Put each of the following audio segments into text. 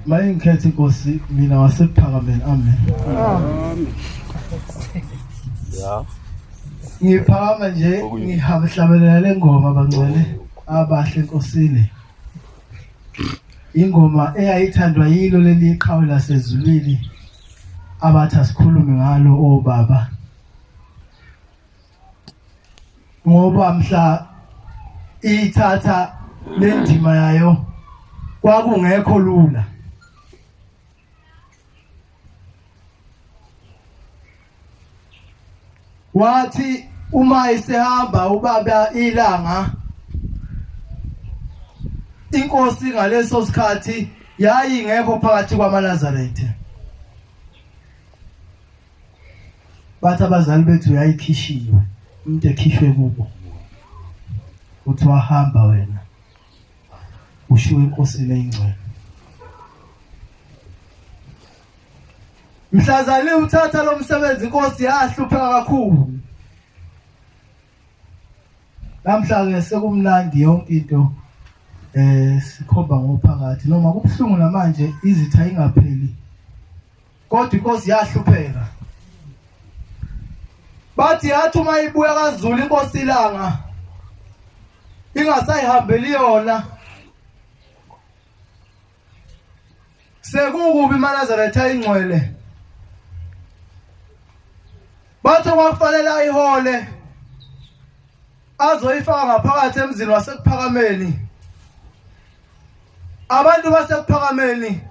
Mayingikhethe inkosi mina wasekuphakameni. Amen. Amen. Ya. Ngiphakama nje ngihabehlabelela le ngoma bangcwele abahle enkosini. Ingoma eyayithandwa yilo leli qhawe lasezulwini abathi asikhulume ngalo obaba. Ngoba mhla ithatha lendima yayo kwakungekho lula. Wathi uma isehamba ubaba ilanga inkosi ngaleso sikhathi yayingekho phakathi kwamaNazaretha. Bathi abazali bethu yayikhishiwe, umuntu ekhishwe kubo. Uthi wahamba wena ushiwe enkosini eyingcwele. Mhlazane uthatha lo msebenzi inkosi yahlupheka kakhulu. Namhla ke sekumnandi yonke into sikhomba ngophakathi noma kubuhlungu namanje izitha ingapheli. Kodwa inkosi yahlupheka. Bathi yathi uma ibuya kaZulu inkosi ilanga ingasayihambeli yona sekukubi iManazaretha ingcwele bathi kwakufanele ayihole azoyifaka ngaphakathi emzini wasekuphakameni abantu basekuphakameni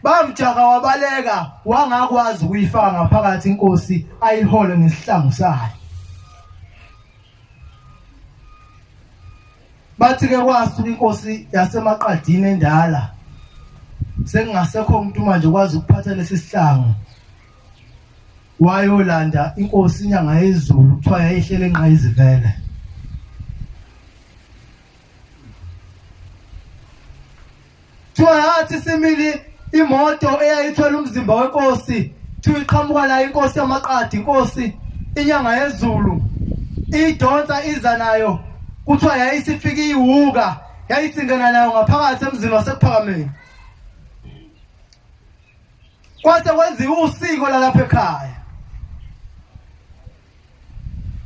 bamjaha wabaleka wangakwazi ukuyifaka ngaphakathi inkosi ayihole ngesihlangu sayo bathi ke kwasuka inkosi yasemaqadini endala sekungasekho umuntu manje okwazi ukuphatha lesi sihlangu wayolanda inkosi inyanga yezulu kuthiwa yayihlele enqayizivele Kuthiwa yathi simile imoto eyayithwele umzimba wenkosi, kuthiwa iqhamuka la inkosi yamaqadi, inkosi inyanga yezulu idonsa iza nayo, kuthiwa yayisifika iwuka, yayisingena nayo ngaphakathi emzini wasekuphakameni. Kwase kwenziwa usiko lalapha ekhaya.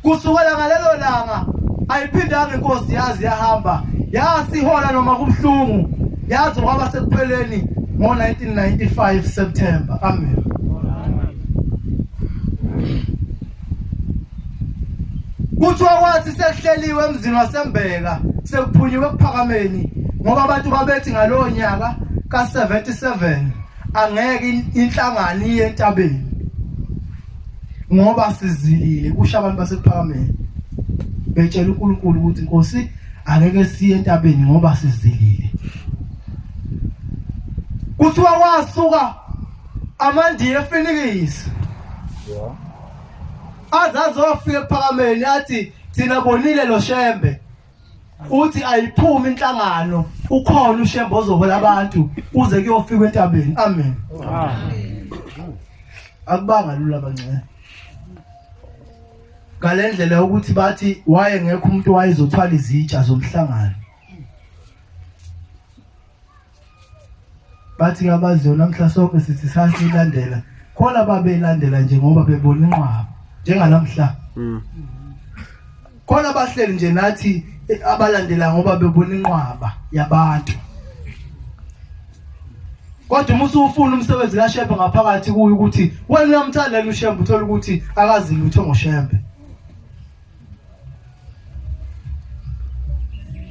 Kusukela ngalelo langa ayiphindanga inkosi yazi yahamba yasihola noma kubuhlungu yazi kwaba sekupheleni ngo-1995 September. Amen. Kuthiwa kwathi sekuhleliwe emzini waseMbeka sekuphunyiwe ekuphakameni ngoba abantu babethi ngalowo nyaka ka-77 angeke inhlangano iye entabeni ngoba sizilile kusho abantu basekuphakameni betshela uNkulunkulu ukuthi Nkosi angeke siye entabeni ngoba sizilile kuthiwa kwasuka amandiya eFinikisi aze azofika ekuphakameni athi thina bonile lo Shembe uthi ayiphumi inhlangano ukhona uShembe ozohola abantu uze kuyofika entabeni amen amen akubanga lula bancane ngalendlela yokuthi bathi wayengekho umuntu wayezothwala izitsha zomhlangano bathi abaziyo namhla sonke sithi sasilandela khona babelandela nje ngoba bebona inqwaba njenganamhla khona bahleli nje nathi abalandela ngoba bebona inqwaba yabantu kodwa uma usufuna umsebenzi kaShembe ngaphakathi kuyo ukuthi wena uyamthanda yena uShembe uthola ukuthi akazi lutho ngoShembe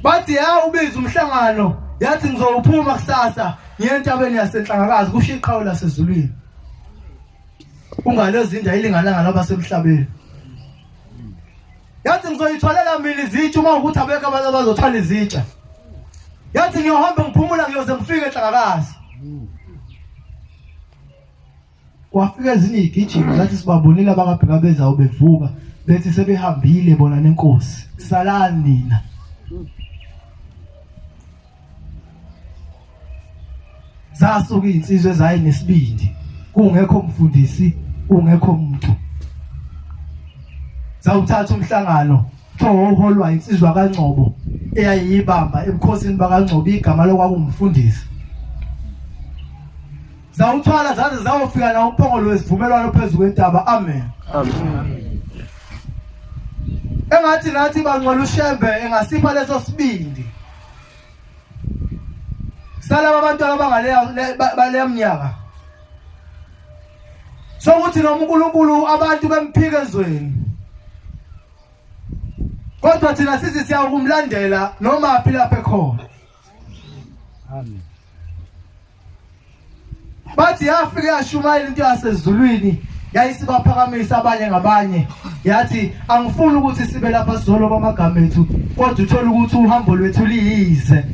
bathi ya ubiza umhlangano yathi ngizowuphuma kusasa ngiye entabeni yasenhlangakazi kusho iqhawe lasezulwini ungalezinda ilingananga labasemhlabeni yathi ngizoyithwalela mina izitsha uma ukuthi abekho abantu abazothwala izitsha yathi ngiyohamba ngiphumula ngiyoze ngifike enhlangakazi kwafika ezinye izigijimi zathi sibabonile abakabheka bezawo bevuka bethi sebehambile bona nenkosi salani nina zasuka izinsizwa ezayinesibindi kungekho mfundisi kungekho muntu zawuthatha umhlangano kuthiwa wawuholwa insizwa kaNgcobo. eyayiyibamba ebukhosini bakaNgcobo igama lokwakumfundisi. Zawuthwala zaze zawufika nawo umphongolo wesivumelwano phezu kwentaba. Amen. Amen. Engathi nathi bangcwele uShembe engasipha leso sibindi. Salaba abantwana bangaleya baleya mnyaka. Sokuthi noma uNkulunkulu abantu bemphika ezweni. Kodwa thina sithi siyakumlandela noma phi lapho ekhona. Amen. Bathi yafika yashumayela into yasezulwini yayisibaphakamisa abanye ngabanye yathi angifuni ukuthi sibe lapha sizoloba amagama ethu kodwa uthole ukuthi uhambo lwethu liyize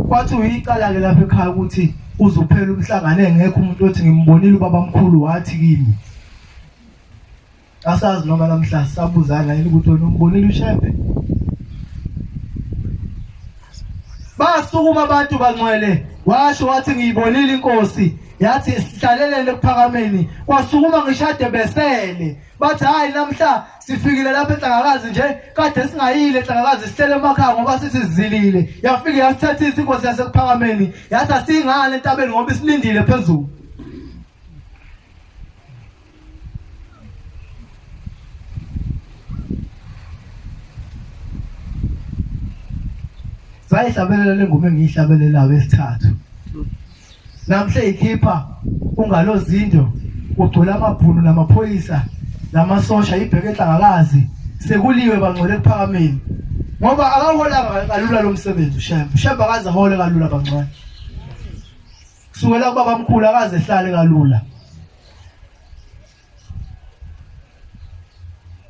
kwathi uyicala-ke lapha ekhaya ukuthi uzophela umhlangano engekho umuntu othi ngimbonile ubabamkhulu wathi kimi Asazi noma namhla sabuzana yini ukuthi wena umbonile uShembe. Basukuma abantu bangcwele washo wathi ngiyibonile inkosi yathi sihlalelele ekuphakameni kwasukuma ngishade besele bathi hayi namhla sifikile lapha enhlangakazi nje kade singayile enhlangakazi sihlele emakhaya ngoba sithi sizilile yafike yasithethisa inkosi yasekuphakameni yathi asingale entabeni ngoba isilindile phezulu Sayihlabelela le ngoma engiyihlabelelayo esithathu. Namhle ikhipha ungalozindo ugcwele amabhunu namaphoyisa namasosha ibheke enhlangakazi sekuliwe bangcwele ekuphakameni ngoba akaholanga kalula lo msebenzi uShembe. UShembe akaze ahole kalula bangcwele. Kusukela kubabamkhulu akaze ehlale kalula.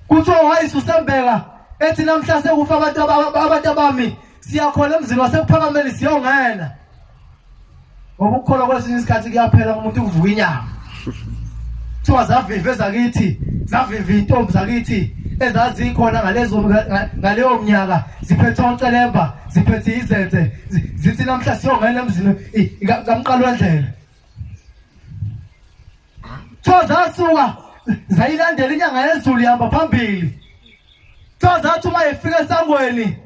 Kuthiwa wayisusembeka ethi namhla sekufa abantu abantu abami siyakhona emzini wasekuphakameni siyongena. Ngoba ukukholwa kwesinye isikhathi kuyaphela umuntu kuvuka inyama. Kuthiwa zaviva ezakithi, zaviva intombi zakithi ezazikhona ngalezo ngaleyo minyaka ziphethe ocelemba ziphethe izenze zithi namhla siyongena emzini kamqalo wendlela. Kuthiwa zasuka zayilandela inyanga yezulu ihamba phambili. Kuthiwa zathi uma ifika esangweni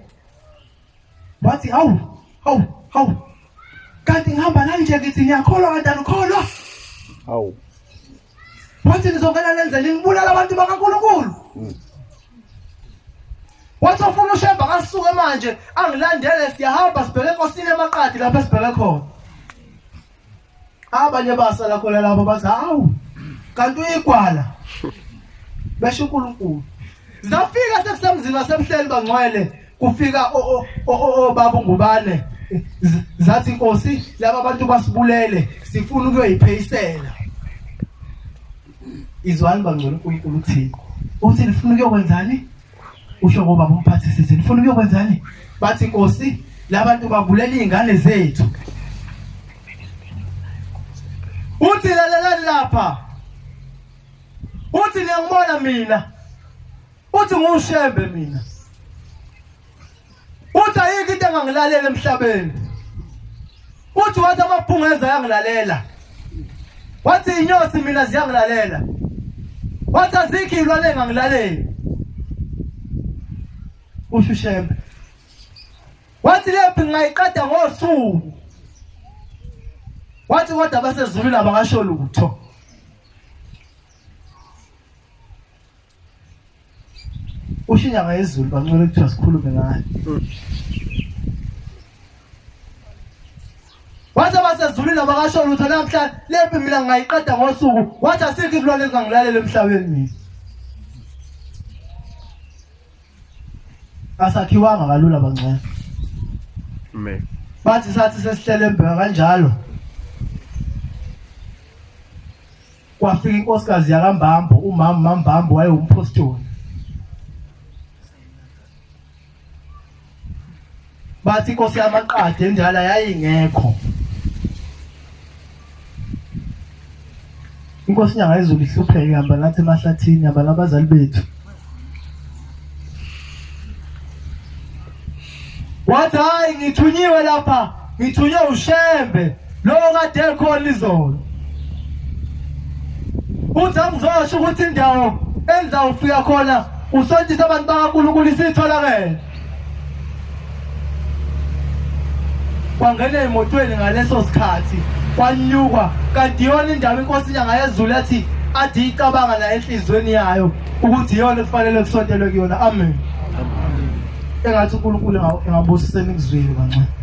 wathi hawu hawu hawu kanti ngihamba nani nje ngithi niyakholwa kanti anikholwa. Hawu. Wathi nizongena lenze ningibulala abantu bakaNkulunkulu. Wathi ufuna uShembe akasuke manje angilandele siyahamba sibheke enkosini emaqadi lapho esibheke khona. Abanye basala khona lapho bathi hawu kanti uyigwala. Besho uNkulunkulu. Zafika sekusemzini wasemhleli bangcwele kufika obaba uNgubane zathi inkosi laba bantu basibulele sifuna ukuyoyipheyisela. Izwani bangcwele uNkulunkulu uthini? Uthi nifuna ukuyokwenzani? Usho ngoba umphathi sithi nifuna ukuyokwenzani? Bathi inkosi labantu babulela izingane zethu. Uthi lalelani lapha. Uthi niyangibona mina. Uthi nguShembe mina. Uthi ayikho into engangilalela emhlabeni. Uthi wathi amaphungeza ayangilalela. Wathi inyosi mina ziyangilalela. Wathi azikho izilwane engangilaleli. Usho uShembe. Wathi lephi ngingayiqeda ngosuku. Wathi kodwa abasezulwini abakasho lutho. Usho inyanga yezulu bancwele kuthiwa sikhulume ngayo. Wathi abasezulwini abakasho lutho namhla lempi mina ngingayiqeda ngosuku. Wathi asikho isilwane esingangilalela emhlabeni mina. Asakhiwanga kalula bangcwele. Amen. Bathi sathi sesihlele embeka kanjalo. Kwafika inkosikazi yakaMbambo, umama Mambambo wayewumphostoli. Bathi inkosi yamaqadi endala yayingekho. Inkosi inyanga yezulu ihlupheke ihamba nathi emahlathini ihamba nabazali bethu. Wathi hayi ngithunyiwe lapha, ngithunywe uShembe lo kade ekhona izolo. Uthi angizosho ukuthi indawo engizawufika khona Usontisa abantu bakaNkulunkulu isitholakele. Kwangena emotweni ngaleso sikhathi kwanyukwa kanti iyona indaba inkosi inyanga yezulu yathi ade icabanga la enhlizweni yayo ukuthi iyona ekufanele kusontelwe kuyona. Amen. Engathi uNkulunkulu engabusisa emikuzwile kancane.